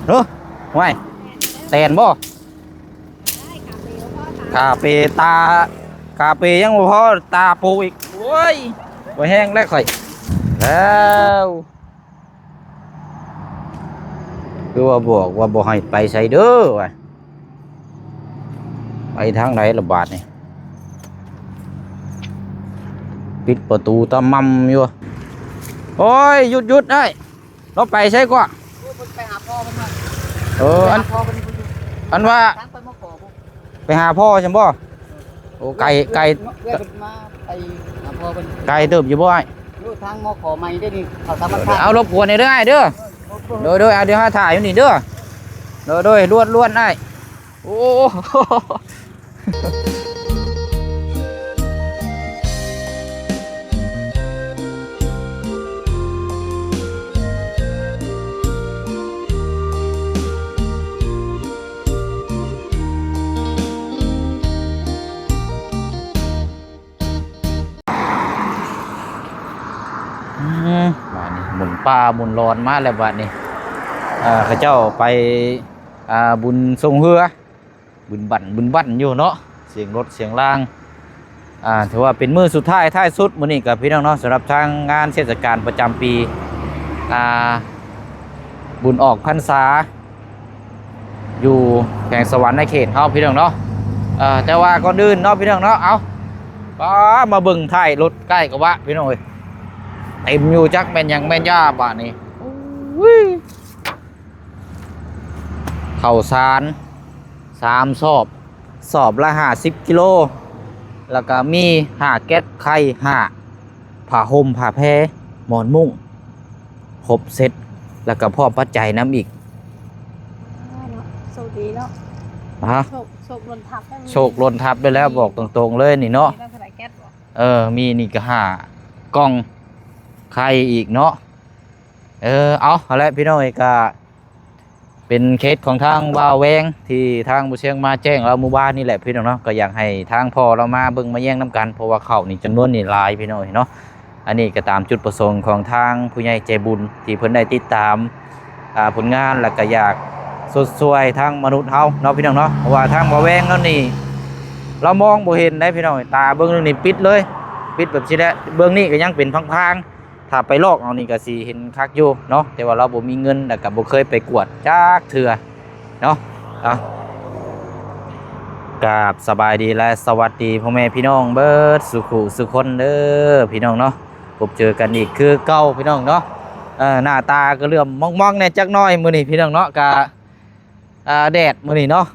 ເອີ ຫ້ວຍ ແຕນບໍ່? ກາເປຕາ ກາເປຍັງບໍ່ພໍ ຕາປູອີກ. ໂອ້ຍ ບໍ່ແຮງແລ້ວຂ້ອຍ ແລ້ວ ຄືວ່າບອກວ່າບໍ່ໃຫ້ໄປໃສເດີວ່າ ໄປທາງໃດລະບາດນີ້? ປິດປະຕູຕະໝ່ຳຢູ່. ໂອ້ຍ ຢຸດໆ ອ້າຍ ລາວໄປໃສກວ່າ? ໂອ້ຍ ເພິ່ນໄປຫາພໍ່ເພິ່ນວ່າ ເອີ ອັນ ໄປຫາພໍ່ເພິ່ນຢູ່ ອັນວ່າ ທາງໄປມະກອກ ໄປຫາພໍ່ຊັ້ນບໍ່? ໂອ້ ໄກ ໄກ ເອື້ອຍເພິ່ນມາໄປຫາພໍ່ເພິ່ນ ໄກເຕີບຢູ່ບໍ່ອ້າຍ? ຢູ່ທາງມະກອກໃໝ່ເດ້ນີ້ ເຂົ້າທາງບ້ານທ່າ. ເອົາ ລົບກວນແດ່ເດີອ້າຍເດີ. ໂດຍ ໂດຍ ເອົາ ດຽວຫາຖ້າຢູ່ນີ້ເດີ. ໂດຍ ໂດຍ ລວດໆ ອ້າຍ. ໂອ້ ອືມ ບາດນີ້ໝູນປ່າໝູນລອນມາແລ້ວບາດນີ້. ເອີ ເຂົາເຈົ້າໄປ ອ່າ ບຸນຊ່ວງເຮືອ ບຶນບັນບຶນບັນຢູ່ເນາະ ສຽງລົດສຽງລາງ. ອ່າ ຖືວ່າເປັນມື້ສຸດທ້າຍທ້າຍສຸດມື້ນີ້ກັບພີ່ນ້ອງເນາະ ສຳລັບທາງງານເທດສະການປະຈຳປີ ອ່າ ບຸນອອກພັນສາ ຢູ່ແຂວງສະຫວັນນະເຂດເຮົາພີ່ນ້ອງເນາະ. ເອີ ແຕ່ວ່າກ່ອນອື່ນເນາະພີ່ນ້ອງເນາະ ເອົາ ປາ ມາເບິ່ງທ້າຍລົດກ້າຍກະວະພີ່ນ້ອງເອີຍ ເຕັມຢູ່ ຈັກແມ່ນຫຍັງແມ່ນຫຍັງບາດນີ້. ໂອ້ຍ ເຂົ້າສານສາມສອບ ສອບລະຫ້າສິບກິໂລ ແລ້ວກະມີຫ້າແກັດໄຂ່ຫ້າ ຜ້າຫົ່ມຜ້າແພ ໝອນມຸ້ງ ຄົບເຊັດ ແລ້ວກະພ້ອມປັດໄຈນຳອີກ. ເນາະ ໂຊກດີເນາະ ຮະ ໂຊກ ໂຊກຫຼົ່ນທັບ ໂຊກຫຼົ່ນທັບໄດ້ແລ້ວ ອືມ ບອກຕົງໆເລີຍນີ້ເນາະ. ມີເທົ່າໃດແກັດບໍ່? ເອີ ມີນີ້ກະຫ້າກ່ອງ ໄຂ່ອີກເນາະ. ເອີ ເອົາ ຫັ້ນແຫຼະພີ່ນ້ອງເອີຍ ກະ ເປັນເຄສຂອງທາງບ່າວແວງ ທີ່ທາງບໍ່ຊຽງມາແຈ້ງລາວມື້ວານນີ້ແຫຼະພີ່ນ້ອງເນາະ. ກໍຢາກໃຫ້ທາງພໍ່ລາວມາເບິ່ງມາແຍງນຳກັນ ເພາະວ່າເຂົ້ານີ້ຈຳນວນນີ້ຫຼາຍພີ່ນ້ອງເນາະ. ອັນນີ້ກໍຕາມຈຸດປະສົງຂອງທາງຜູ້ໃຫຍ່ໃຈບຸນ ທີ່ເພິ່ນໄດ້ຕິດຕາມ ອ່າ ຜົນງານ ແລ້ວກໍຢາກຊົດຊ່ວຍທາງມະນຸດເຮົາເນາະພີ່ນ້ອງເນາະ. ເພາະວ່າທາງບ່າວແວງລາວນີ້ ລາວມອງບໍ່ເຫັນໄດ໋ພີ່ນ້ອງ ຕາເບິ່ງໜຶ່ງນີ້ປິດເລີຍ ປິດແບບຊີ້ແຫຼະ. ເບື້ອງນີ້ກໍຍັງເປັນພາງໆ ຖ້າໄປລອກເອົານີ້ກໍຊິເຫັນຄັກຢູ່ເນາະ ແຕ່ວ່າລາວບໍ່ມີເງິນ ແລ້ວກໍບໍ່ເຄີຍໄປກວດຈັກເທື່ອເນາະ. ອ່ະ ກາບສະບາຍດີ ແລະ ສະຫວັດດີພໍ່ແມ່ພີ່ນ້ອງເບິດສູ່ຄູ່ສູ່ຄົນເດີພີ່ນ້ອງເນາະ. ພົບເຈີກັນອີກຄືເກົ່າພີ່ນ້ອງເນາະ. ເອີ ໜ້າຕາກໍເຫຼື້ອມມອງໆແດ່ຈັກໜ້ອຍມື້ນີ້ພີ່ນ້ອງເນາະ ກະ ອ່າ ແດດມື້ນີ້ເນາະ.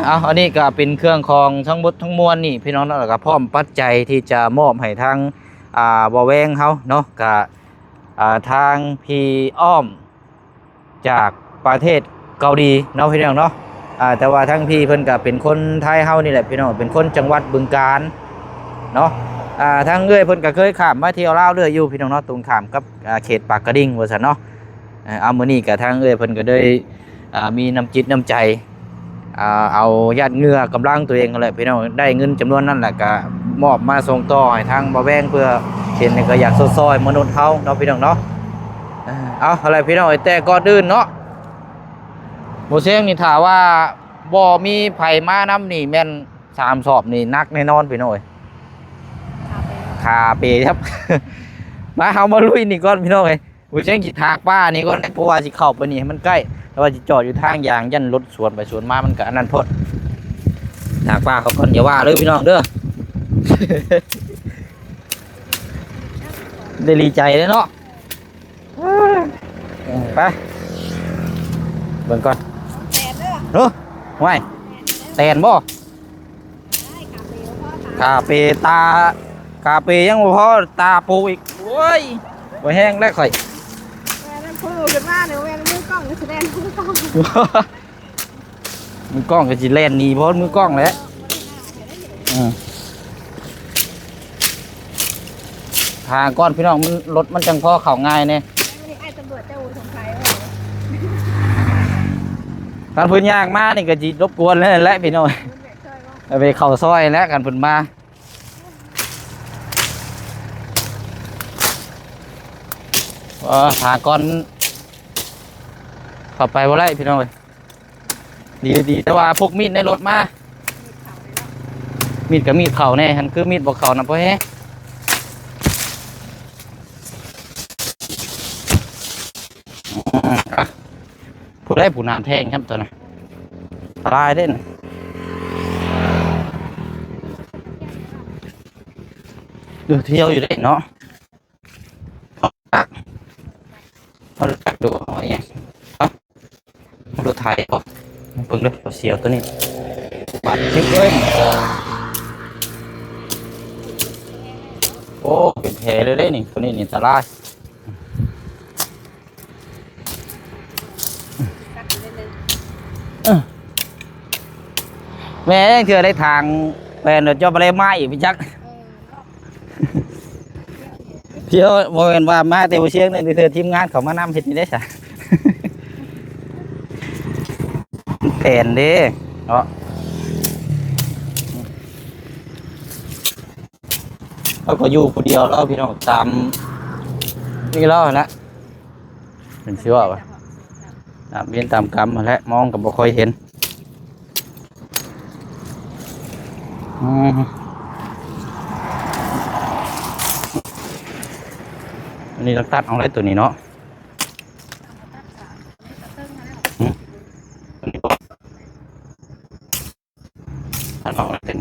ເອົາ ອັນນີ້ກໍເປັນເຄື່ອງຂອງທັງໝົດທັງມວນນີ້ພີ່ນ້ອງເນາະ ແລ້ວກໍພ້ອມປັດໄຈທີ່ຈະມອບໃຫ້ທາງ ອ່າ ບ່າວແວງເຮົາເນາະ ກໍ ອ່າ ທາງພີ່ອ້ອມຈາກປະເທດເກົາຫຼີເນາະພີ່ນ້ອງເນາະ. ອ່າ ແຕ່ວ່າທາງພີ່ເພິ່ນກໍເປັນຄົນໄທເຮົານີ້ແຫຼະພີ່ນ້ອງ ເປັນຄົນຈັງຫວັດບຶງການເນາະ. ອ່າ ທາງເອື້ອຍເພິ່ນກໍເຄີຍຂ້າມມາທ່ຽວລາວເລື້ອຍຢູ່ພີ່ນ້ອງເນາະ ຕົງຂ້າມກັບ ອ່າ ເຂດປາກກະດິງວ່າຊັ້ນເນາະ. ເອີ ເອົາ ມື້ນີ້ກະທາງເອື້ອຍເພິ່ນກະໄດ້ ອ່າ ມີນ້ຳຈິດນ້ຳໃຈ ອ່າ ເອົາຍາດເຫຍື້ອກຳລັງຕົວເອງຫັ້ນແຫຼະພີ່ນ້ອງ ໄດ້ເງິນຈຳນວນນັ້ນແຫຼະ ກະມອບມາສົ່ງຕໍ່ໃຫ້ທາງບ່າວແວງ ເພື່ອເຫັນແລ້ວກະຢາກຊົດຊ່ອຍມະນຸດເຮົາເນາະພີ່ນ້ອງເນາະ. ເອົາ ຫັ້ນແຫຼະພີ່ນ້ອງ ແຕ່ກ່ອນອື່ນເນາະ ໝູ່ຊຽງນີ້ຖ້າວ່າບໍ່ມີໃຜມານຳນີ້ແມ່ນສາມສອບນີ້ໜັກແນ່ນອນພີ່ນ້ອງເອີຍ ຄາເປ ຄາເປຄັບ. ມາ ເຮົາມາລຸຍນີ້ກ່ອນພີ່ນ້ອງເອີຍ. ໂອ້ຍ ຈັ່ງຊິຖາກປ່ານີ້ກ່ອນ ເພາະວ່າຊິເຂົ້າໄປນີ້ໃຫ້ມັນໃກ້ ແຕ່ວ່າຊິຈອດຢູ່ທາງຢາງ ຢ້ານລົດສວນໄປສວນມາ ມັນກະອັນນັ້ນໂພດ. ຖາກປ່າເຂົາກ່ອນ ຢ່າວ່າເດີພີ່ນ້ອງເດີ ໄດ້ດີໃຈເດ້ເນາະ. ໄປເບິ່ງກ່ອນ ແຕນເດີ ເອີ ຫ້ວຍ ແຕນບໍ່? ກາເປຕາ ກາເປຍັງບໍ່ພໍ ຕາປູອີກ. ໂອ້ຍ ບໍ່ແຮງແລ້ວຂ້ອຍ ແມ່ນຜູ້ຂຶ້ນມານີ້ ແມ່ນມືກ້ອງກໍຊິແລ່ນ ມືກ້ອງ ມືກ້ອງກໍຊິແລ່ນໜີພ້ອມມືກ້ອງແຫຼະ. ອືມ ຫາກ່ອນພີ່ນ້ອງ ມັນ ລົດມັນຈັ່ງພໍເຂົ້າງ່າຍແດ່. ຄັນເພິ່ນຍ່າງມານີ້ກໍຊິລົບກວນແລ້ວແຫຼະພີ່ນ້ອງ ໄປເຂົ້າຊອຍແລ້ວ ຄັນເພິ່ນມາ. ເອີ ຫາກ່ອນ ເຂົ້າໄປບໍ່ໄດ້ພີ່ນ້ອງເອີຍ. ດີ ດີ ແຕ່ວ່າພົກມີດໃນລົດມາ. ມີດກໍມີດເຂົ້າແດ່ ຫັ້ນຄືມີດບໍ່ເຂົ້ານຳພໍ່ແຮງ. ຜູ້ໃດຜູ້ນຳແທງຄັບຕົວນັ້ນ ອັນຕະລາຍເດ້. ຢູ່ ທ່ຽວຢູ່ເດ້ເນາະ. ເອົາລົດຈັກ ເອົາລົດຈັກດູ ເອົາອີ່ຫຍັງ ເອົາ ເອົາລົດໄຖບໍ? ເບິ່ງເດີ ເອົາສຽວໂຕນີ້ ບາດເຈັບເອີຍ. ໂອ້ ເປັນແຜເລີຍເດ້ນີ້ ໂຕນີ້ນີ້ອັນຕະລາຍ. ແມ່ງ ເທື່ອໄດ້ທາງແປນເຈົ້າບໍ່ໄດ້ໄມ້ໄປຈັກ. ເອີ ເນາະ ທ່ຽວ ບໍ່ແມ່ນວ່າມາແຕ່ບໍ່ຊຽງເດ້ ເທື່ອທີມງານເຂົາມານຳເຮັດນີ້ໄດ້ຊະ ແປນເດ້ເນາະ. ເຮົາກໍຢູ່ຜູ້ດຽວແລ້ວພີ່ນ້ອງ ຕາມນີ້ແລ້ວຫັ້ນແຫຼະ. ເປັນຊິເວົ້າວ່າ ຕາມເວນຕາມກຳຫັ້ນແຫຼະ ມອງກໍບໍ່ຄ່ອຍເຫັນ. ອືມ ອັນນີ້ຕ້ອງຕັດອອກແລ້ວໂຕນີ້ເນາະ. ອືມ ອັນນີ້ບໍ່ ອັນອອກເປັນ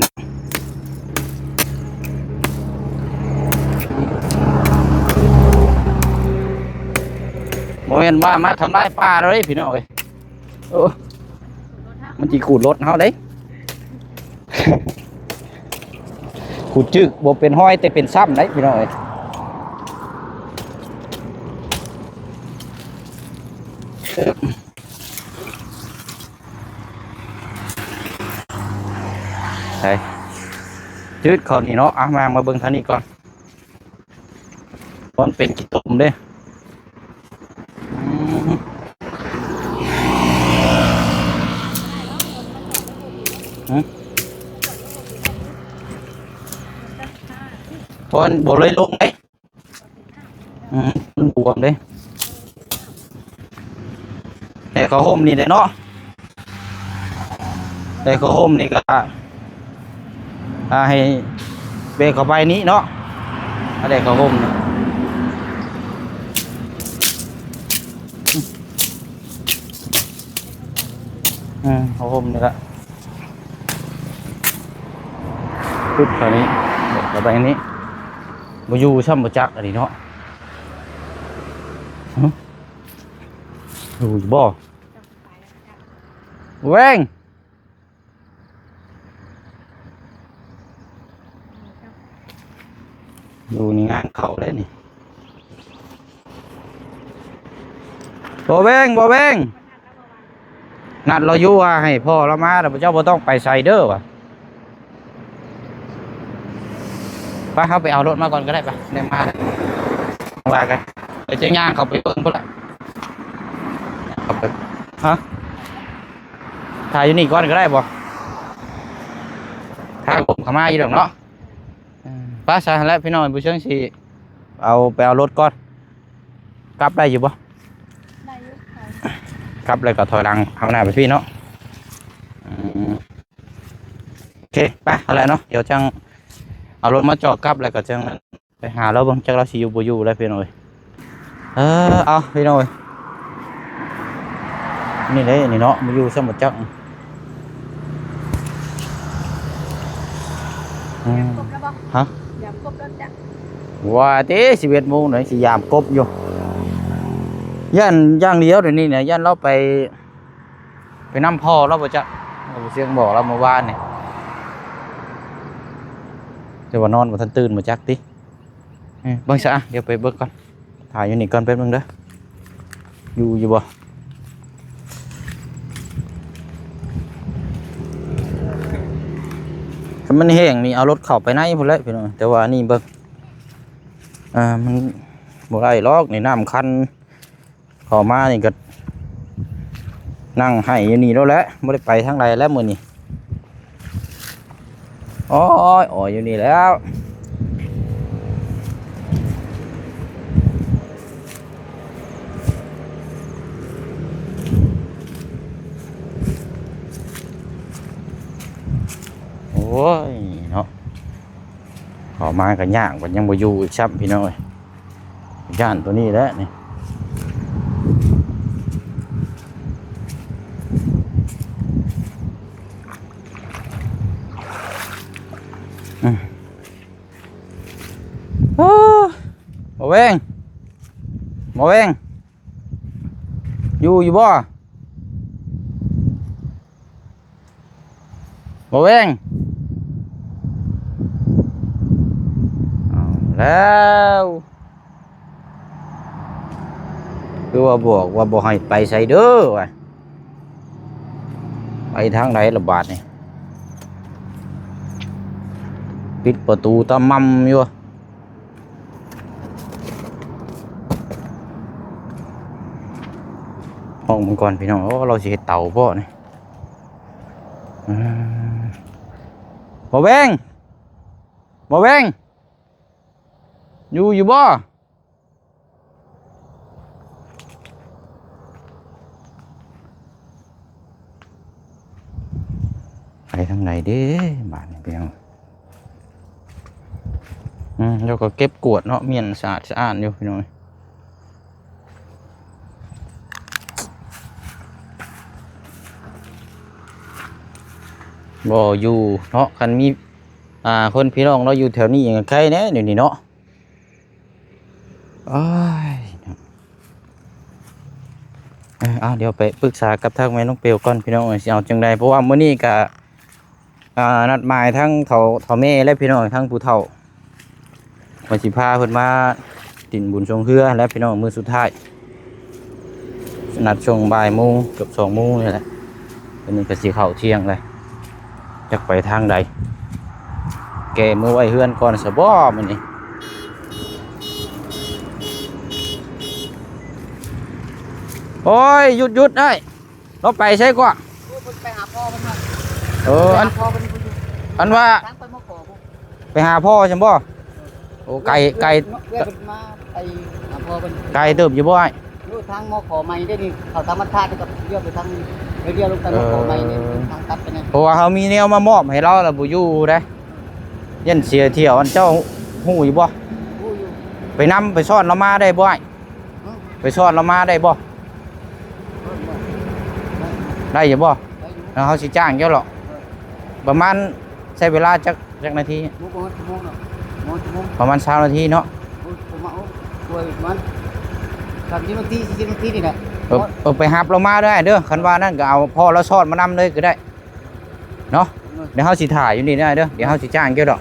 ບໍ່ແມ່ນວ່າມາທຳລາຍປ່າເດ້ພີ່ນ້ອງເອີຍ. ໂອ້ ມັນຊິຂູດລົດເຮົາເດ້. ຂູດຈຶກ ບໍ່ເປັນຮອຍແຕ່ເປັນຊ້ຳໄດ໋ພີ່ນ້ອງເອີຍ. ໃສ່ຈືດເຂົ້ານີ້ເນາະ. ອ່ະ ມາ ມາເບິ່ງທາງນີ້ກ່ອນ ມັນເປັນຂີ້ຕົມເດ້. ອືມ ຫຶ ເພາະມັນບໍ່ເລີຍລົງເດ້. ອືມ ມັນບວມເດ້. ແຕ່ຜ້າຫົ່ມນີ້ແຫຼະເນາະ ແຕ່ຜ້າຫົ່ມນີ້ກໍ ອ່າ ໃຫ້ແບກເຂົ້າໄປນີ້ເນາະ ໃຫ້ແບກຜ້າຫົ່ມນີ້. ອືມ ຜ້າຫົ່ມນີ້ລະ ປຶບເຂົ້ານີ້ ແບກເຂົ້າໄປນີ້ ບໍ່ຢູ່ຊ້ຳບໍ່ຈັກອັນນີ້ເນາະ. ຫຶ ຢູ່ບໍ່? ແວງ ຢູ່ໃນງານເຂົາເດ້ນີ້. ບໍ່ແວງ ບໍ່ແວງ ນັດລາວຢູ່ວ່າໃຫ້ພໍ່ລາວມາແລ້ວ ເຈົ້າບໍ່ຕ້ອງໄປໃສເດີວ່າ. ໄປ ເຮົາໄປເອົາລົດມາກ່ອນກໍໄດ້ ໄປ ໄດ້ມາແລ້ວ ວ່າກັນ. ໄປ ຈະຍ່າງເຂົ້າໄປເບິ່ງພຸ້ນລະ ເຂົ້າໄປ ຮະ ຖ້າຢູ່ນີ້ກ່ອນກໍໄດ້ບໍ່? ຖ້າຜົມເຂົ້າມາຢູ່ດອກເນາະ. ເອີ ໄປຊະ ແລ້ວພີ່ນ້ອງ ຜູ້ເຊີງຊິເອົາ ໄປເອົາລົດກ່ອນ. ກັບໄດ້ຢູ່ບໍ່? ໄດ້ຢູ່ ກັບແລ້ວກໍຖອຍຫຼັງ ເອົາໜ້າໄປພີ້ເນາະ. ອືມ ໂອເຄ ໄປ ເອົາແຫຼະເນາະ ດຽວຈັ່ງເອົາລົດມາຈອດກັບ ແລ້ວກໍຈັ່ງໄປຫາລາວເບິ່ງ ຈັກລາວຊິຢູ່ບໍ່ຢູ່ແລ້ວພີ່ນ້ອງເອີຍ. ເອີ ເອົາ ພີ່ນ້ອງເອີຍ ນີ້ເດ້ນີ້ເນາະ ບໍ່ຢູ່ຊ້ຳບໍ່ຈັກ. ອືມ ຍາມຄົບແລ້ວບໍ່? ຮະ? ຍາມຄົບແລ້ວຈັກ ວ່າຕິ ສິບເອັດໂມງ ຍັງຊິຍາມກົບຢູ່. ຢ້ານຢ່າງດຽວດຽວນີ້ນະ ຢ້ານລາວໄປ ໄປນຳພໍ່ລາວບໍ່ຈັກ. ເອົາ ເສຍງບອກລາວມື້ວານນີ້ ແຕ່ວ່ານອນບໍ່ທັນຕື່ນບໍ່ຈັກຕິ. ເອີ ເບິ່ງຊະ ດຽວໄປເບິ່ງກ່ອນ ຖ້າຢູ່ນີ້ກ່ອນແປັບໜຶ່ງເດີ. ຢູ່ ຢູ່ບໍ່? ຄັນມັນແຫ້ງນີ້ ເອົາລົດເຂົ້າໄປໃນພຸ້ນແຫຼະພີ່ນ້ອງ. ແຕ່ວ່າອັນນີ້ເບິ່ງ ອ່າ ມັນບໍ່ໄດ້ດອກນີ້ ນ້ຳຄັນ ເຂົ້າມານີ້ກໍນັ່ງໄຫ້ຢູ່ນີ້ໂລດແຫຼະ ບໍ່ໄດ້ໄປທາງໃດແລ້ວມື້ນີ້. ໂອ້ຍ ໂອ້ຍ ຢູ່ນີ້ແລ້ວ. ໂອ້ຍເນາະ ເຂົ້າມາກໍຍ່າງ ມັນຍັງບໍ່ຢູ່ອີກຊ້ຳ ພີ່ນ້ອງເອີຍ. ຢ້ານຕົວນີ້ແຫຼະນີ້ ອືມ ໂອ້ ບໍ່ແວງ ບໍ່ແວງ ຢູ່ ຢູ່ບໍ່? ບໍ່ແວງ ເອົາແລ້ວ ຄືວ່າບອກວ່າບໍ່ໃຫ້ໄປໃສເດີວ່າ ໄປທາງໃດລະບາດນີ້ ປິດປະຕູຕະໝ່ຳຢູ່. ຫ້ອງມັນກ່ອນພີ່ນ້ອງ ໂອ້ ລາວຊິເຮັດເຕົາບໍ່ນີ້? ອືມ ບໍ່ແວງ ບໍ່ແວງ ຢູ່ ຢູ່ບໍ່? ໄປທາງໃດເດ້ບາດນີ້ພີ່ນ້ອງ? ອືມ ແລ້ວກໍເກັບກວາດເນາະ ມ້ຽນສະອາດສະອ້ານຢູ່ພີ່ນ້ອງ ບໍ່ຢູ່ເນາະ. ຄັນມີ ອ່າ ຄົນພີ່ນ້ອງເນາະ ຢູ່ແຖວນີ້ຍັງໄຄແດ່ດຽວນີ້ເນາະ. ໂອ້ຍ ເອີ ເອົາ ດຽວໄປປຶກສາກັບທາງແມ່ນ້ອງເປວກ່ອນພີ່ນ້ອງເອີຍ ຊິເອົາຈັ່ງໃດ ເພາະວ່າມື້ນີ້ກະ ອ່າ ນັດໝາຍທັງເຖົ້າ ເຖົ້າແມ່ ແລະ ພີ່ນ້ອງ ທັງຜູ້ເຖົ້າ ວ່າຊິພາເພິ່ນມາຫຼິ້ນບຸນຊ່ວງເຮືອ ແລະ ພີ່ນ້ອງ ມື້ສຸດທ້າຍ ນັດຊ່ວງບ່າຍໂມງ ເກືອບສອງໂມງນີ້ແຫຼະ. ອັນນີ້ກໍຊິເຂົ້າທ່ຽງແລ້ວ ຈັກໄປທາງໃດ ແກ່ເມືອໄວ້ເຮືອນກ່ອນຊະບໍມື້ນີ້. ໂອ້ຍ ຢຸດໆ ອ້າຍ ລາວໄປໃສກວ່າ? ໂອ້ ເພິ່ນໄປຫາພໍ່ເພິ່ນວ່າ ເອີ ໄປຫາພໍ່ເພິ່ນຢູ່ ອັນວ່າ ທາງໄປມໍຂໍພຸ້ນ ໄປຫາພໍ່ຊັ້ນບໍ? ໂອ້ ໄກ ໄກ ເອື້ອຍເພິ່ນມາໄປຫາພໍ່ເພິ່ນ ໄກເຕີບຢູ່ບໍອ້າຍ? ຢູ່ທາງມໍຂໍໃໝ່ເດ້ນີ້ ເຂົ້າທາງບ້ານທາດນີ້ກໍລ້ຽວໄປທາງ ໄປລ້ຽວລົງໄປມໍຂໍໃໝ່ນີ້ ເອີ ທາງຕັດໄປນີ້ ເພາະວ່າເຮົາມີແນວມາມອບໃຫ້ລາວລະບໍ່ຢູ່ເດ້ ຢ້ານເສຍຖ້ຽວ. ອັນເຈົ້າຮູ້ຢູ່ບໍ່? ຮູ້ຢູ່ ໄປນຳ ໄປຊ້ອນລາວມາໄດ້ບໍ່ອ້າຍ? ຫຶ? ໄປຊ້ອນລາວມາໄດ້ບໍ່? ໄດ້ຢູ່ບໍ່? ໄດ້ຢູ່ ແລ້ວເຮົາຊິຈ້າງເຈົ້າເລາະ ເອີ ປະມານໃຊ້ເວລາຈັກ ຈັກນາທີ? ບໍ່ຮອດຊົ່ວໂມງດອກ ບໍ່ຮອດຊົ່ວໂມງ ປະມານຊາວນາທີເນາະ ໂອ້ຍ ປະມານ ໂອ້ຍ ປະມານສາມສິບນາທີ ສີ່ສິບນາທີນີ້ແຫຼະ ເອີ ເອີ ໄປຮັບລາວມາເດີອ້າຍເດີ ຄັນວ່ານັ້ນກໍເອົາພໍ່ລາວຊ້ອນມານຳເລີຍກໍໄດ້ເນາະ ເອີ ດຽວເຮົາຊິຖ້າຢູ່ນີ້ເດີອ້າຍເດີ ດຽວເຮົາຊິຈ້າງເຈົ້າດອກ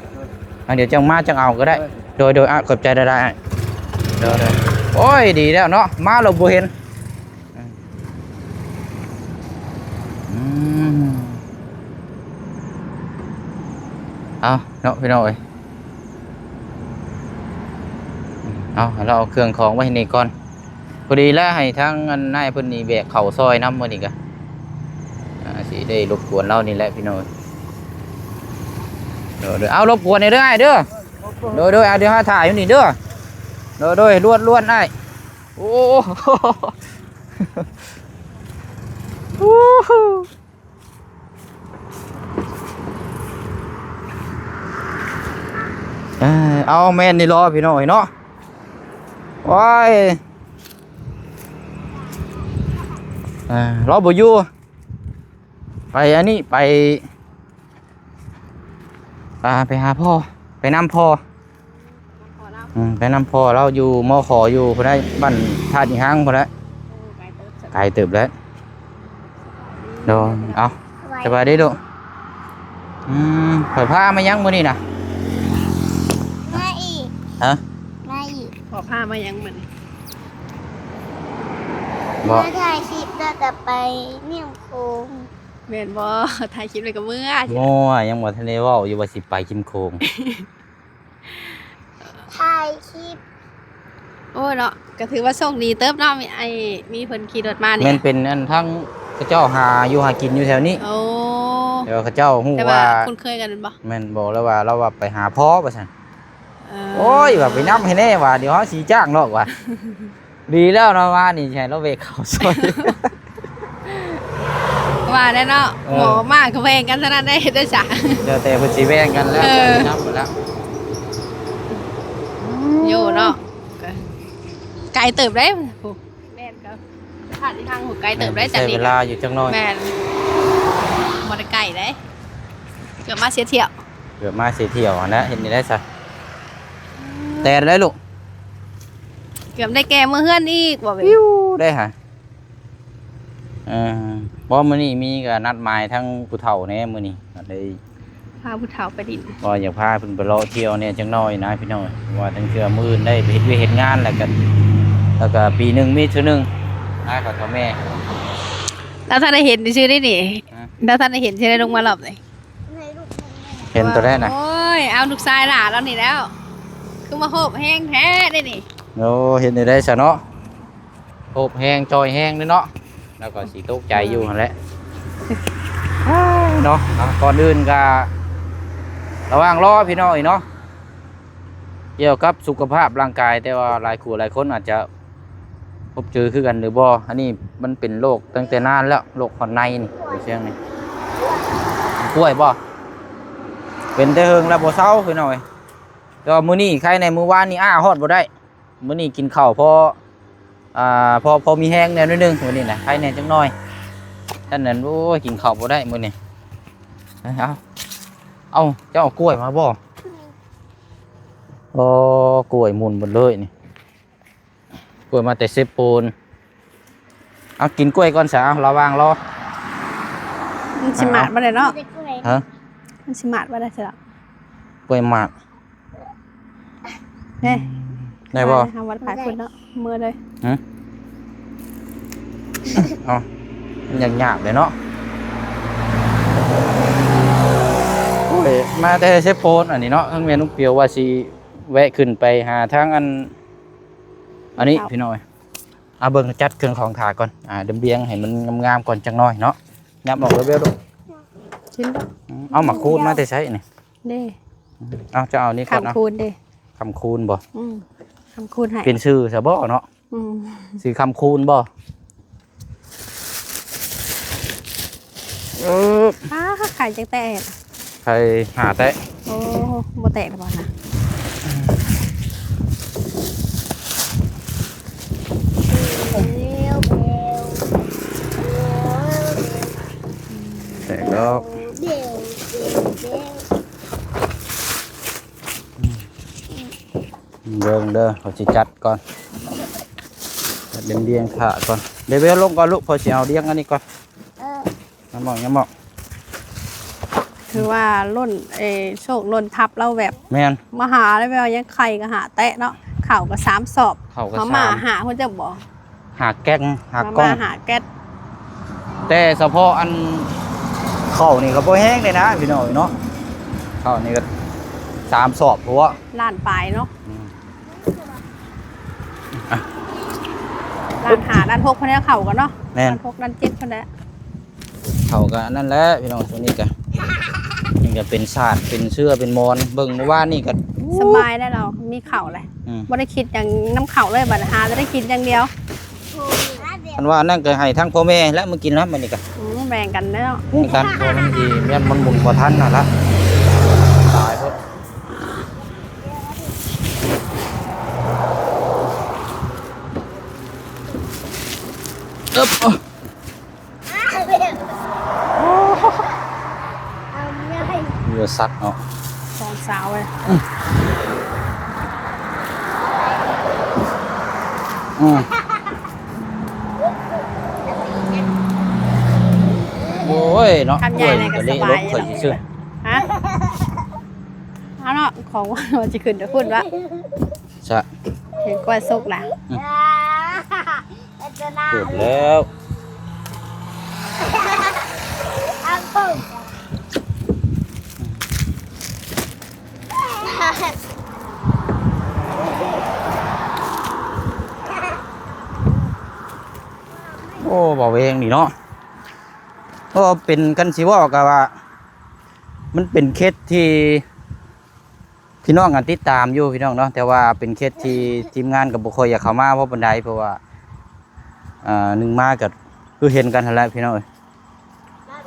ເອີ ອ່າ ດຽວຈັ່ງມາຈັ່ງເອົາກໍໄດ້ ເອີ ໂດຍ ໂດຍ ອາ ຂອບໃຈຫຼາຍໆອ້າຍ ໂດຍ ໂດຍ ໂອ້ຍ ດີແລ້ວເນາະ ມາແລ້ວບໍ່ເຫັນ ອືມ ເອົາເນາະພີ່ນ້ອງເອີຍ ເອົາ ໃຫ້ລາວເອົາເຄື່ອງຂອງໄວ້ໃຫ້ນີ້ກ່ອນ ພໍດີແລ້ວໃຫ້ທາງອັນນາຍເພິ່ນນີ້ແບກເຂົ້າຊ່ອຍນຳມື້ນີ້ກະ ອ່າ ຊິໄດ້ລົບກວນລາວນີ້ແຫຼະພີ່ນ້ອງເອີຍ ໂດຍ ໂດຍ ເອົາ ລົບກວນແດ່ເດີອ້າຍເດີ ໂດຍ ໂດຍ ອ່າ ດຽວເຮົາຖ້າຢູ່ນີ້ເດີ ໂດຍ ໂດຍ ລວດໆ ອ້າຍ ໂອ້ ເອີ ເອົາແມ່ນນີ້ລໍພີ່ນ້ອງເອີຍເນາະ ໂອ້ຍ ເອີ ລາວບໍ່ຢູ່ ໄປອັນນີ້ ໄປ ອ່າ ໄປຫາພໍ່ ໄປນຳພໍ່ ອືມ ໄປນຳພໍ່ລາວຢູ່ ມໍຂໍ ຢູ່ພຸ້ນໃດ໋ ບ້ານທາດອີຫັງພຸ້ນແຫຼະ ໂອ້ ໄກເຕີບ ໄກເຕີບແລ້ວ ໂດຍ ເອົາ ສະບາຍດີລູກ ອືມ ຂ້ອຍພາມາຫຍັງມື້ນີ້ນະ? ມາອີກ ຮະ? ມາອີກ ພໍ່ພາມາຫຍັງມື້ນີ້? ບໍ່ ມາຖ່າຍຄລິບແລ້ວກໍໄປແມ່ນ້ຳໂຂງ ແມ່ນບໍ່? ຖ່າຍຄລິບແລ້ວກໍເມືອ ໂອ້ຍ ຍັງບໍ່ທັນໄດ້ເວົ້າຢູ່ວ່າຊິໄປແມ່ນ້ຳໂຂງ ຖ່າຍຄລິບ ໂອ້ເນາະ ກໍຖືວ່າໂຊກດີເຕີບເນາະ ມີໄອ້ ມີເພິ່ນຂີ່ລົດມານີ້ ແມ່ນເປັນອັນທາງເຂົາເຈົ້າຫາຢູ່ຫາກິນຢູ່ແຖວນີ້ ໂອ້ ແຕ່ວ່າເຂົາເຈົ້າຮູ້ ແຕ່ວ່າ ວ່າຄຸ້ນເຄີຍກັນແມ່ນບໍ່? ແມ່ນ ບອກແລ້ວວ່າ ລາວວ່າໄປຫາພໍ່ວ່າຊັ້ນ ເອີ ໂອ້ຍ ວ່າໄປນຳໃຫ້ແດ່ວ່າ ດຽວເຮົາຊິຈ້າງດອກວ່າ ດີແລ້ວເນາະ ວ່ານີ້ໃຫ້ລາວແວະເຂົ້າຊ່ອຍ ວ່າ ວ່າແລ້ວເນາະ ເອີ ໝໍມາກໍແບ່ງກັນເທົ່ານັ້ນໄດ໋ ເຮັດໄດ້ຊະ ແລ້ວແຕ່ເພິ່ນຊິແບ່ງກັນແລ້ວ ເອີ ແຕ່ນຳພຸ້ນລະ ໂຍເນາະ ໄກເຕີບເດ້ ແມ່ນ ກໍຜ່ານທາງຫົວໄກເຕີບໄດ້ ແມ່ນ ຈາກນີ້ ໃຊ້ເວລາຢູ່ຈັກໜ້ອຍ ແມ່ນ ບໍ່ໄດ້ໄກເດ້ ເກືອບມາເສຍທ່ຽວ ເກືອບມາເສຍທ່ຽວຫັ້ນແຫຼະ ເຮັດແນວໃດຊະ ແຕ່ໄດ້ລູກ ເກືອບໄດ້ແກ່ເມືອເຮືອນອີກ ບໍ່ເປັນ ປິວໄດ້ຫາ ເອີ ບໍ່ ມື້ນີ້ມີກໍນັດໝາຍທັງຜູ້ເຖົ້າແດ່ ມື້ນີ້ກໍເລີຍ ພາຜູ້ເຖົ້າໄປດິນ ວ່າຢາກພາເພິ່ນໄປເລາະທ່ຽວແດ່ຈັກໜ້ອຍນະພີ່ນ້ອງ ເພາະວ່າທັງເທື່ອມື້ອື່ນໄດ້ໄປເຮັດວຽກເຮັດງານ ແລ້ວກໍ ແລ້ວກໍປີໜຶ່ງມີເທື່ອໜຶ່ງນະ ເຖົ້າແມ່ ລາວທັນໄດ້ເຫັນຊື່ໄດ໋ນີ້ ຮະ ລາວທັນໄດ້ເຫັນຊື່ໄດ໋ ລົງມາລອບນີ້ ເຫັນໂຕໃດນະ ໂອ້ຍ ເອົາລູກຊາຍຫຼ້າລາວນີ້ແລ້ວ ຄືມາໂຮບແຮງແທ້ເດນີ້ ໂອ້ ເຮັດແນວໃດຊະເນາະ ໂຮບແຮງຈ່ອຍແຮງເດ້ເນາະ ລາວກໍຊິຕົກໃຈຢູ່ຫັ້ນແຫຼະ ເນາະ ອ່າ ກ່ອນອື່ນກໍລະຫວ່າງລໍພີ່ນ້ອງເນາະ ກ່ຽວກັບສຸຂະພາບຮ່າງກາຍ ແຕ່ວ່າຫຼາຍຄູ່ຫຼາຍຄົນອາດຈະພົບເຈີຄືກັນຫຼືບໍ່ ອັນນີ້ມັນເປັນໂລກຕັ້ງແຕ່ນານແລ້ວ ໂລກຮອດໃນນີ້ ຢູ່ຊຽງນີ້ ກ້ວຍບໍ່ ເປັນແຕ່ເຫິງແລ້ວບໍ່ເຊົາພີ່ນ້ອງເອີຍ ແຕ່ວ່າມື້ນີ້ໄຄແດ່ ມື້ວານນີ້ອ້າຮອດບໍ່ໄດ້ ມື້ນີ້ກິນເຂົ້າພໍ ອ່າ ພໍ ພໍມີແຮງແດ່ໜ້ອຍໜຶ່ງ ມື້ນີ້ນະ ໄຄແດ່ຈັກໜ້ອຍ ຊັ້ນນັ້ນ ໂອ້ຍ ກິນເຂົ້າບໍ່ໄດ້ມື້ນີ້ ເອົາ ເອົາ ເຈົ້າເອົາກ້ວຍມາບໍ່? ໂອ້ ກ້ວຍໝຸ່ນເບິດເລີຍນີ້ ກ້ວຍມາແຕ່ເຊໂປນ ເອົາ ກິນກ້ວຍກ່ອນຊະ ເອົາ ລະຫວ່າງລໍ ມັນຊິໝາດບໍ່ໄດ້ເນາະ ຮະ ມັນຊິໝາດບໍ່ໄດ້ຊະ ກ້ວຍໝາກ ເດ້ ໄດ້ບໍ່? ເຮົາວັດພາຍພຸ້ນເນາະ ເມືອເລີຍ ຮະ ເອົາ ມັນຍາກໆເດ້ເນາະ ໂອ້ຍ ມາແຕ່ເຊໂປນອັນນີ້ເນາະ ທາງແມ່ນ້ອງປຽວວ່າຊິແວະຂຶ້ນໄປຫາທາງອັນ ອັນນີ້ພີ່ນ້ອງເອີຍ ເອົາເບິ່ງຈັດເຄື່ອງຂອງຖ້າກ່ອນ ອ່າ ລຽງໆໃຫ້ມັນງາມໆກ່ອນຈັກໜ້ອຍເນາະ ຫຍັບອອກເບິ່ງເບິ່ງດູ ເອົາໝາກຄູດມາແຕ່ໃສນີ້? ເດ້ ເອົາ ເຈົ້າເອົານີ້ກ່ອນ ຄຳ ເອົາ ຄູນເດ້ ຄຳຄູນບໍ່? ອືມ ຄຳຄູນໃຫ້ ເປັນຊື່ຊະບໍ່ເນາະ? ອືມ ຊື່ຄຳຄູນບໍ່? ເອີ ອ້າ ໄຂ່ຈັກແຕກ ໄຂ່ຫ້າແຕະ ໂອ້ ບໍ່ແຕກແລ້ວບໍ່ນະ? ແຕກແລ້ວ ເບິ່ງເດີ ຂ້ອຍຊິຈັດກ່ອນ ຈັດລຽງໆຖ້າກ່ອນ ເດເວວລົງກ່ອນລູກ ຂ້ອຍຊິເອົາລຽງອັນນີ້ກ່ອນ ເອີ ຍາມອກ ຍາມອກ ຖືວ່າລົ້ນ ເອີ ໂຊກລົ້ນທັບລາວແບບ ແມ່ນ ມາຫາແລ້ວແບບວ່າຍັງໄຂ່ກໍຫາແຕະເນາະ ເຂົ້າກໍສາມສອບ ເຂົ້າກໍ ມາມ່າ ສາມ ຫາເພິ່ນຈະບອກ ຫາແກັກ ຫາ ມາ ກ້ອງ ໝາຫາແກັດ ແຕ່ສະເພາະອັນເຂົ້ານີ້ກໍບໍ່ແຮງເດ້ນະພີ່ນ້ອງເນາະ ເຂົ້ານີ້ກໍສາມສອບພຸ້ນ ລ້ານປາຍເນາະ ອືມ ອ່ະ ລ້ານຫ້າ ລ້ານຫົກພຸ້ນແຫຼະເຂົ້າກັນເນາະ ແມ່ນ ລ້ານຫົກ ລ້ານເຈັດພຸ້ນແຫຼະ ເຂົ້າກັນນັ້ນແຫຼະພີ່ນ້ອງ ຊ່ວງນີ້ກະ ນີ້ກະເປັນສາດ ເປັນເສື່ອ ເປັນໝອນ ເບິ່ງມື້ວານນີ້ກະ ສະບາຍແລ້ວ ມີເຂົ້າແຫຼະ ອືມ ບໍ່ໄດ້ຄິດຫຍັງນຳເຂົ້າເລີຍ ບັດຫາແຕ່ໄດ້ກິນຢ່າງດຽວ ຄັນວ່ານັ້ນກໍໃຫ້ທັງພໍ່ແມ່ແລະມາກິນນຳ ບັດນີ້ກໍ ອືມ ແບ່ງກັນເນາະ ແບ່ງກັນ ເພາະມັນຊິ ມັນໝູນບໍ່ທັນຫັ້ນລະ ຕາຍໂພດ ເອີບ ເຫຼືອສັດເນາະ ສອງສາວເລີຍ ອືມ ອືມ ໂອ້ຍເນາະ ຄຳໃຫຍ່ນີ້ກໍສະບາຍຢູ່ ຂ້ອຍຊິຊື້ ຮະ ເອົາເນາະ ຂອງວ່າຊິຂຶ້ນໄປພຸ້ນວະ ຊະ ເຫັນກ້ວຍສຸກລະ ອືມ ເກືອບແລ້ວ ໂອ້ ບໍ່ແວງນີ້ເນາະ ເພາະວ່າເປັນ ຄັນຊິເວົ້າກໍວ່າ ມັນເປັນເຂດທີ່ ພີ່ນ້ອງກໍຕິດຕາມຢູ່ພີ່ນ້ອງເນາະ ແຕ່ວ່າເປັນເຂດທີ່ທີມງານກໍບໍ່ຄ່ອຍຢາກເຂົ້າມາພໍປານໃດ ເພາະວ່າ ອ່າ ໜຶ່ງມາກໍຄືເຫັນກັນຫັ້ນແຫຼະພີ່ນ້ອງເອີຍ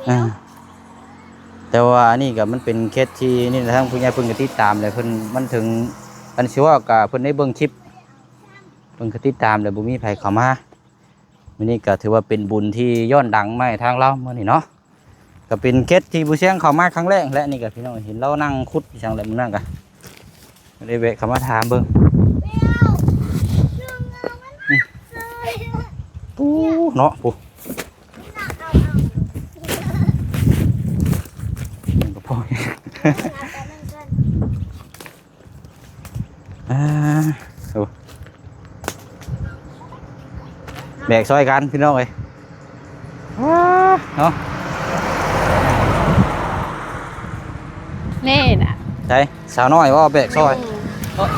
ອ່າ ແຕ່ວ່າອັນນີ້ກໍມັນເປັນເຂດທີ່ນີ້ນະ ທາງຜູ້ໃຫຍ່ເພິ່ນກໍຕິດຕາມແຫຼະ ເພິ່ນ ມັນເຖິງ ອັນຊິເວົ້າກໍເພິ່ນໄດ້ເບິ່ງຄລິບ ເພິ່ນກໍຕິດຕາມແຫຼະ ບໍ່ມີໃຜເຂົ້າມາ. ມື້ນີ້ກໍຖືວ່າເປັນບຸນທີ່ຍ້ອນຫຼັງມາໃຫ້ທາງລາວມື້ນີ້ເນາະ ກໍເປັນເຂດທີ່ຜູ້ຊຽງເຂົ້າມາຄັ້ງແລກແຫຼະ. ນີ້ກໍພີ່ນ້ອງເຫັນລາວນັ່ງຂຸດອີ່ຫຍັງແຫຼະ ມື້ນັ້ນກໍ ໄດ້ແວະເຂົ້າມາຖາມເບິ່ງ. ອືມ ປູເນາະ ປູ ມັນກໍພໍ ອ່າ ໂອ້ ແບກຊ່ອຍກັນພີ່ນ້ອງເອີຍ ວ້າ ເນາະ ນີ້ນະ ໃສ ສາວນ້ອຍບໍ່ແບກຊ່ອຍ ອືມ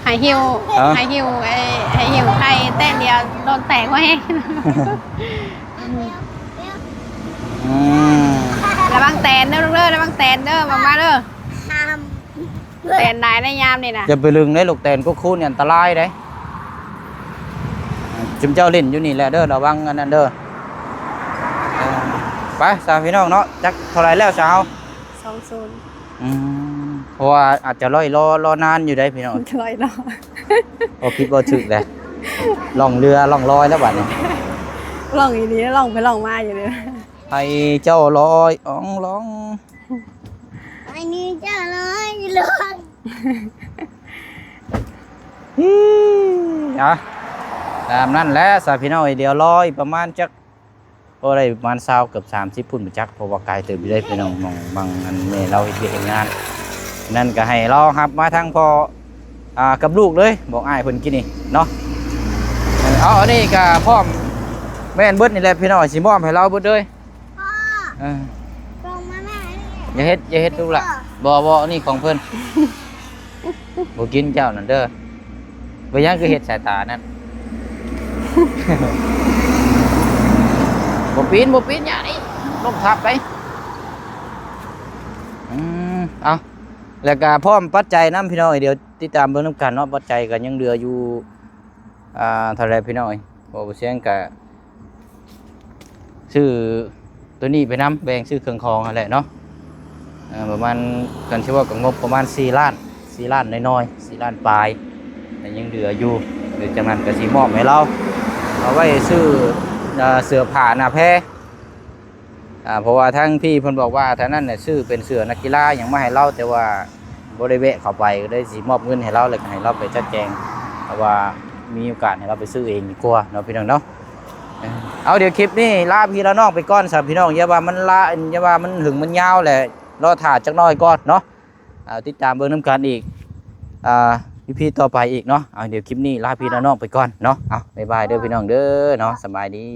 ໃຫ້ຫິ້ວ ຮະ ໃຫ້ຫິ້ວ ໃຫ້ຫິ້ວໄຂ່ແຕ່ດຽວໂດນແຕກບໍ່ແຮງ ອືມ ລະວັງແຕນເດີລູກເດີ ລະວັງແຕນເດີ ມາ ມາເດີ ແຕນຫຼາຍໃນຍາມນີ້ນະ ຢ່າໄປລຶງເດ້ລູກ ແຕນກໍຄູນນີ້ອັນຕະລາຍເດ້. ຊຸມເຈົ້າຫຼິ້ນຢູ່ນີ້ແຫຼະເດີ ລະວັງອັນນັ້ນເດີ. ເອີ ໄປຊະພີ່ນ້ອງເນາະ ຈັກເທົ່າໃດແລ້ວຊະເຮົາ ສອງສູນ ອືມ ເພາະວ່າອາດຈະລອຍລໍ ລໍນານຢູ່ເດ້ພີ່ນ້ອງ ລອຍລໍ ບໍ່ຜິດບໍ່ຖືກແຫຼະ ລ່ອງເຮືອລ່ອງລອຍແລ້ວບັດນີ້ ລ່ອງອີ່ຫຼີ ລ່ອງໄປລ່ອງມາຢູ່ເດີ ໃຫ້ເຈົ້າລອຍອອງລອງ ໃຫ້ເຈົ້າລອຍລອງ ອ່ະ ຕາມນັ້ນແຫຼະຊະພີ່ນ້ອງເອີຍ ດຽວລອຍປະມານຈັກ ໂອ້ ໄດ້ປະມານຊາວ ເກືອບສາມສິບພຸ້ນບໍ່ຈັກ ເພາະວ່າໄກເຕີບຢູ່ເດ້ພີ່ນ້ອງ ໝ່ອງ ໝ່ອງອັນແມ່ລາວເຮັດວຽກເຮັດງານ ນັ້ນກໍໃຫ້ລາວຮັບມາທັງພໍ່ ອ່າ ກັບລູກເລີຍ ບອກອ້າຍເພິ່ນກີ້ນີ້ເນາະ. ເອົາ ອັນນີ້ກໍພ້ອມ ແມ່ນເບິດນີ້ແຫຼະພີ່ນ້ອງ ຊິມອບໃຫ້ລາວເບິດເລີຍ ເອີ ສົ່ງມາແມ່ ນີ້ ຢ່າເຮັດ ຢ່າເຮັດລູກຫຼະ ບໍ່ ບໍ່ ອັນນີ້ຂອງເພິ່ນ ບໍ່ກິນເຈົ້ານັ້ນເດີ. ເປັນຫຍັງຄືເຮັດສາຍຕານັ້ນ ບໍ່ປີນ ບໍ່ປີນ ຢ່ານີ້ ລົ້ມທັບໄປ. ອືມ ເອົາ ແລ້ວກະພ້ອມປັດໄຈນຳພີ່ນ້ອງ ດຽວຕິດຕາມເບິ່ງນຳກັນເນາະ ປັດໄຈກໍຍັງເຫຼືອຢູ່ ອ່າ ເທົ່າໃດພີ່ນ້ອງເອີຍ ເພາະວ່າບໍ່ຊຽງກະ ຊື້ໂຕນີ້ໄປນຳ ແບ່ງຊື້ເຄື່ອງຂອງຫັ້ນແຫຼະເນາະ ເອີ ປະມານ ຄັນຊິເວົ້າກໍງົບປະມານສີ່ລ້ານ ສີ່ລ້ານນ້ອຍໆ ສີ່ລ້ານປາຍ ແຕ່ຍັງເຫຼືອຢູ່ ຫຼັງຈາກນັ້ນກໍຊິມອບໃຫ້ລາວ ເອົາໄວ້ຊື້ ເອີ ເສື້ອຜ້າໜ້າແພ ອ່າ ເພາະວ່າທາງພີ່ເພິ່ນບອກວ່າ ທາງນັ້ນນະຊື້ເປັນເສື້ອນັກກິລາຫຍັງມາໃຫ້ລາວ ແຕ່ວ່າບໍ່ໄດ້ແວະເຂົ້າໄປ ກໍເລີຍຊິມອບເງິນໃຫ້ລາວ ແລ້ວກໍໃຫ້ລາວໄປຈັດແຈງ ເພາະວ່າມີໂອກາດໃຫ້ລາວໄປຊື້ເອງດີກວ່າເນາະ ພີ່ນ້ອງເນາະ. ເອີ ເອົາ ດຽວຄລິບນີ້ລາພີ່ລານ້ອງໄປກ່ອນຊະພີ່ນ້ອງ ຢ່າວ່າມັນລາ ຢ່າວ່າມັນຫຶງມັນຍາວແຫຼະ ລໍຖ້າຈັກໜ້ອຍກ່ອນເນາະ. ເອົາ ຕິດຕາມເບິ່ງນຳກັນອີກ ອ່າ ອີພີຕໍ່ໄປອີກເນາະ. ເອົາ ດຽວຄລິບນີ້ລາພີ່ລານ້ອງໄປກ່ອນເນາະ. ເອົາ ບາຍບາຍເດີພີ່ນ້ອງເດີເນາະ ສະບາຍດີ.